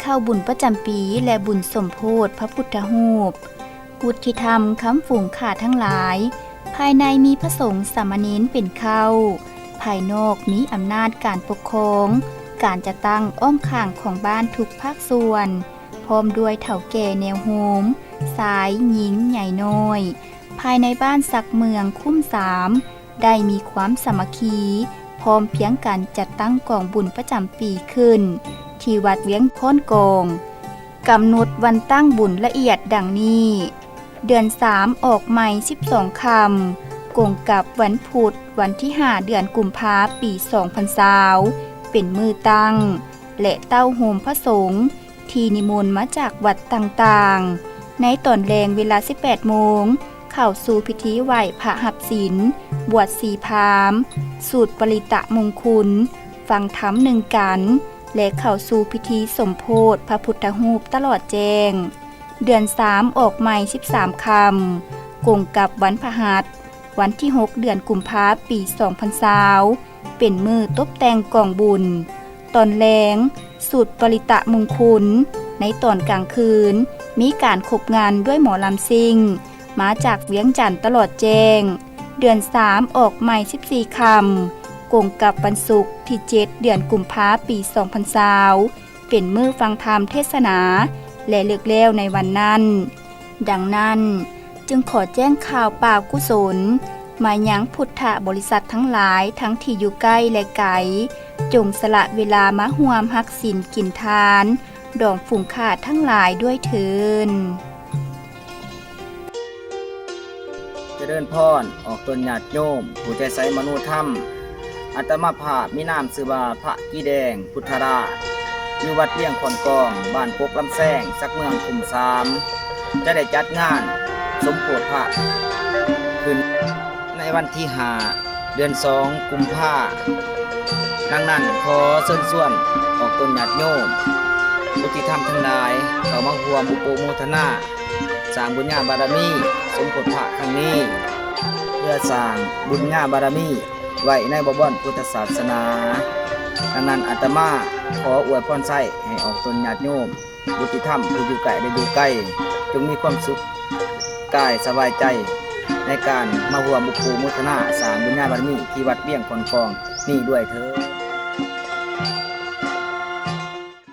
ເຂົ້າບຸນປະຈຳປີ ແລະ ບຸນສົມໂພດພະພຸດທະຮູບ. ກຸດທິທຳຄຳຝູງຂ້າທັງຫຼາຍ, ພາຍໃນມີພະສົງສາມະເນນເປັນເຄົ້າ, ພາຍນອກມີອຳນາດການປົກຄອງ, ການຈັດຕັ້ງອ້ອມຂ້າງຂອງບ້ານທຸກພາກສ່ວນ, ພ້ອມດ້ວຍເຖົ້າແກ່ແນວໂຮມ, ຊາຍ, ຍິງ, ໃຫຍ່, ນ້ອຍ, ພາຍໃນບ້ານສັກເມືອງຄຸ້ມສາມ ໄດ້ມີຄວາມສາມັກຄີ ພ້ອມພຽງກັນຈັດຕັ້ງກອງບຸນປະຈຳປີຂຶ້ນ ທີ່ວັດວຽງຄ້ອນກອງ. ກຳນົດວັນຕັ້ງບຸນລະອຽດດັ່ງນີ້: ເດືອນສາມອອກໃໝ່ສິບສອງຄ່ຳ, ກົງກັບວັນພຸດ ວັນທີຫ້າ ເດືອນກຸມພາ ປີສອງພັນຊາວ ເປັນມື້ຕັ້ງ ແລະ ເຕົ້າໂຮມພະສົງ ທີ່ນິມົນມາຈາກວັດຕ່າງໆ. ໃນຕອນແລງເວລາສິບແປດໂມງ ເຂົ້າສູ່ພິທີໄຫວ້ພະຮັບສິນ, ບວດຊີພາມ, ສູດປະລິຕະມຸງຄຸນ, ຟັງທຳໜຶ່ງກັນ ແລະ ເຂົ້າສູ່ພິທີສົມໂພດພະພຸດທະຮູບຕະຫຼອດແຈ້ງ. ເດືອນສາມອອກໃໝ່ສິບສາມຄ່ຳ, ກົງກັບວັນພະຫັດ ວັນທີຫົກ ເດືອນກຸມພາ ປີສອງພັນຊາວ ເປັນມື້ຕົບແຕ່ງກອງບຸນ. ຕອນແລງ ສູດປະລິຕະມຸງຄຸນ, ໃນຕອນກາງຄືນ ມີການຄົບງັນດ້ວຍໝໍລຳຊິ່ງ ມາຈາກວຽງຈັນຕະຫຼອດແຈ້ງ. ເດືອນສາມອອກໃໝ່ສິບສີ່ຄ່ຳ, ກົງກັບວັນສຸກທີເຈັດ ເດືອນກຸມພາ ປີສອງພັນຊາວ ເປັນມື້ຟັງທຳເທດສະໜາ ແລະ ເລີກແລ້ວໃນວັນນັ້ນ. ດັ່ງນັ້ນ, ຈຶ່ງຂໍແຈ້ງຂ່າວປ່າວກຸສົນ ມາຍັງພຸດທະບໍລິສັດທັງຫຼາຍ ທັງທີ່ຢູ່ໃກ້ ແລະ ໄກ, ຈົ່ງສະຫຼະເວລາມາຮ່ວມຮັກສິນກິນທານ ດອງຝູງຂ້າທັງຫຼາຍດ້ວຍເທີ້ນ. ຈະເລີນພອນ ອອກຕົນຍາດໂຍມ ຜູ້ໃຈໃສມະໂນທຳ. ອາດຕະມາພາບມີນາມຊື່ວ່າ ພະກີແດງ ພຸດທະລາດ ຢູ່ວັດວຽງຂອນກອງ ບ້ານກົກລຳແຊງ ສັກເມືອງຄຸ້ມສາມ ຈະໄດ້ຈັດງານສົມໂພດພະຂຶ້ນໃນວັນທີຫ້າ ເດືອນສອງ ກຸມພາ. ດັ່ງນັ້ນ ຂໍເຊີນຊວນອອກຕົນຍາດໂຍມ ບຸດຕິທຳທັງຫຼາຍ ເຂົ້າມາຮ່ວມອະນຸໂມທະນາ ສ້າງບຸນຍາບາລະມີ ສົມໂພດພະຄັ້ງນີ້ ເພື່ອສ້າງບຸນຍາບາລະມີໄວ້ໃນບໍວອນພຸດທະສາສະໜາ. ດັ່ງນັ້ນ ອາດຕະມາຂໍອວຍພອນໄຊໃຫ້ອອກຕົນຍາດໂຍມ ບຸດຕິທຳຜູ້ຢູ່ໃກ້ ແລະ ຢູ່ໄກ ຈົ່ງມີຄວາມສຸກກາຍສະບາຍໃຈ ໃນການມາຮ່ວມອະນຸໂມທະນາສ້າງບຸນຍາບາລະມີທີ່ວັດວຽງຂອນກອງນີ້ດ້ວຍເທີ້ນ.